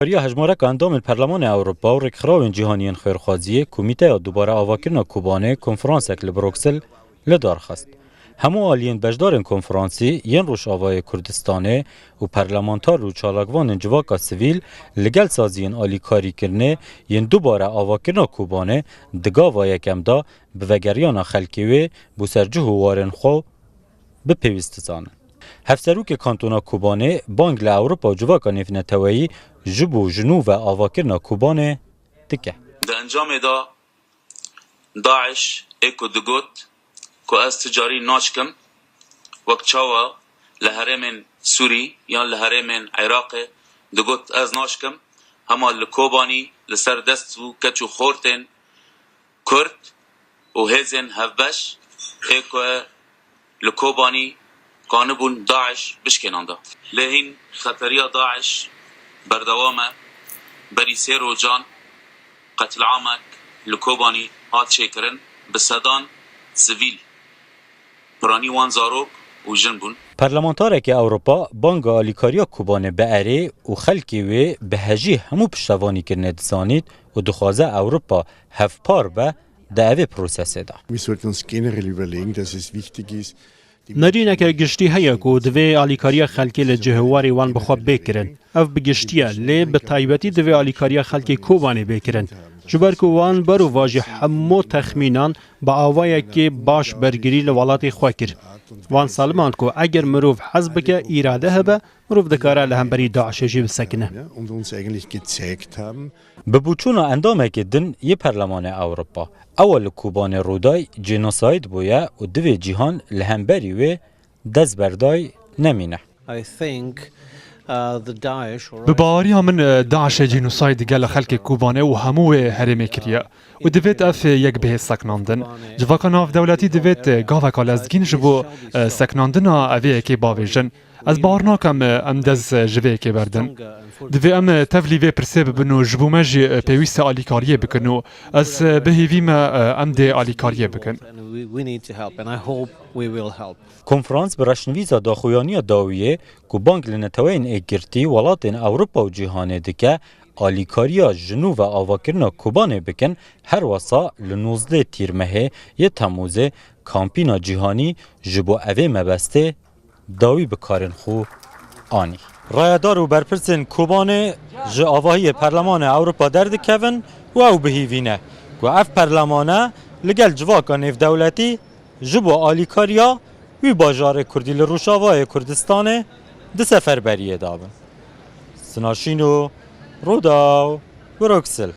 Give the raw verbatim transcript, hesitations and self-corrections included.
Kariya hejmareka endamên Perlemanê Ewropa û rêkxirawên cîhanî yên xêrxwaziyê Komîteya Dubare Avakirina Kobanê konferansek li Bruksel li dar xist. Hemû aliyên beşdarên konferansî yên Rojavayê Kurdistanê û parlamentar û çalakvanên civaka sivîl li gel saziyên alîkarîkirinê yên dubare avakirina Kobanê di gava yekem de bi vegeriyana xelkê wê bo ser cih û warên xwe bi pêwîst dizanin. Hevserokê Kantona Kobanê bang li Ewropa û civaka nêvneteweyî ji bo ji nû ve avakirina Kobanê dike. Di encamê de DAIŞ ê ku digot ku ez ti carî naçikim, wek çawa li herêmên Sûrî yan li herêmên Iraqê digot ez naçikim, hema li Kobanî li ser dest û keç û xortên Kurd û hêzên hevbeş ê ku li Kobanî kanibûn DAIŞ bişkênanda. Lê hîn xeteriya DAIŞ berdewam e. Berî sê rojan qetliamek li Kobanî hat çêkirin, bi sedan sivîl, piranî wan zarok û jin bûn. Parlamentarekî Ewropa banga alîkariya Kobanê bi erê û xelkê wê bi hejî hemû piştevanîkirinê dizanît û dixwaze Ewropa hevpar be di evê prosesê de. Wir sollten uns generell überlegen, dass es wichtig ist, die Nerîneke giştî heye ku divê alîkariya xelkê li cih û warê wan bi xwe bê kirin. Ev bi giştî ye, lê bi taybetî divê alîkariya xelkê Kobanê bê kirin. Ji ber ku wan berovajî hemû texmînan bi awayekî baş bergirî li welatê xwe kir. Wan selimand ku eger mirov hez bike, îrade hebe, mirov dikare li hemberî DAIŞê jî bisekine. Ja, und uns eigentlich gezeigt haben, Bi boçûna endamekî din yê Perlemanê Ewropa, ew li Kobanê Rûday cênosayd bûye û divê cîhan li hemberî wê dest berdayî nemîne. I think, uh, the DAIŞ or Bi baweriya min, e, DAIŞê cînosayd digel xelkê Kobanê û hemû wê herêmê kiriye û divêt ev yek bihê sekinandin. Civaka navdewletî divêt, e, gaveka lezgîn ji bo, e, sekinandina evê yekê bavêjin. Ez bawer nakim, e, em dest, e, ji vê yekê berdin. Divê em, e, tevlî vê pirsê bibin û ji bo me jî, e, pêwîst e alîkariyê bikin û ez, e, bihêvî me, e, em dê alîkariyê bikin. And we, we need to help, and I hope we will help. Konferans bi reşnivîsa daxuyaniya dawiyê ku bang li Neteweyên Êkgirtî, welatên Ewropa û cîhanê dike, alîkariya ji nû ve avakirina Kobanê bikin, her wesa li nozdeh Tîrmehê yê Temûzê kampîna cîhanî ji bo evê mebestê dawî bi karên xwe anî. Rayedar û berpirsên Kobanê ji avahiyê Perlemanê Ewropa derdikevin û ew bihîvî ne ku ev perlemane li gel civaka nêvdewletî ji bo alîkariya wî bajarê kurdî li Rojavayê Kurdistanê di seferberiyê de bin. Sina Şîno, Rûdaw, Bruksel.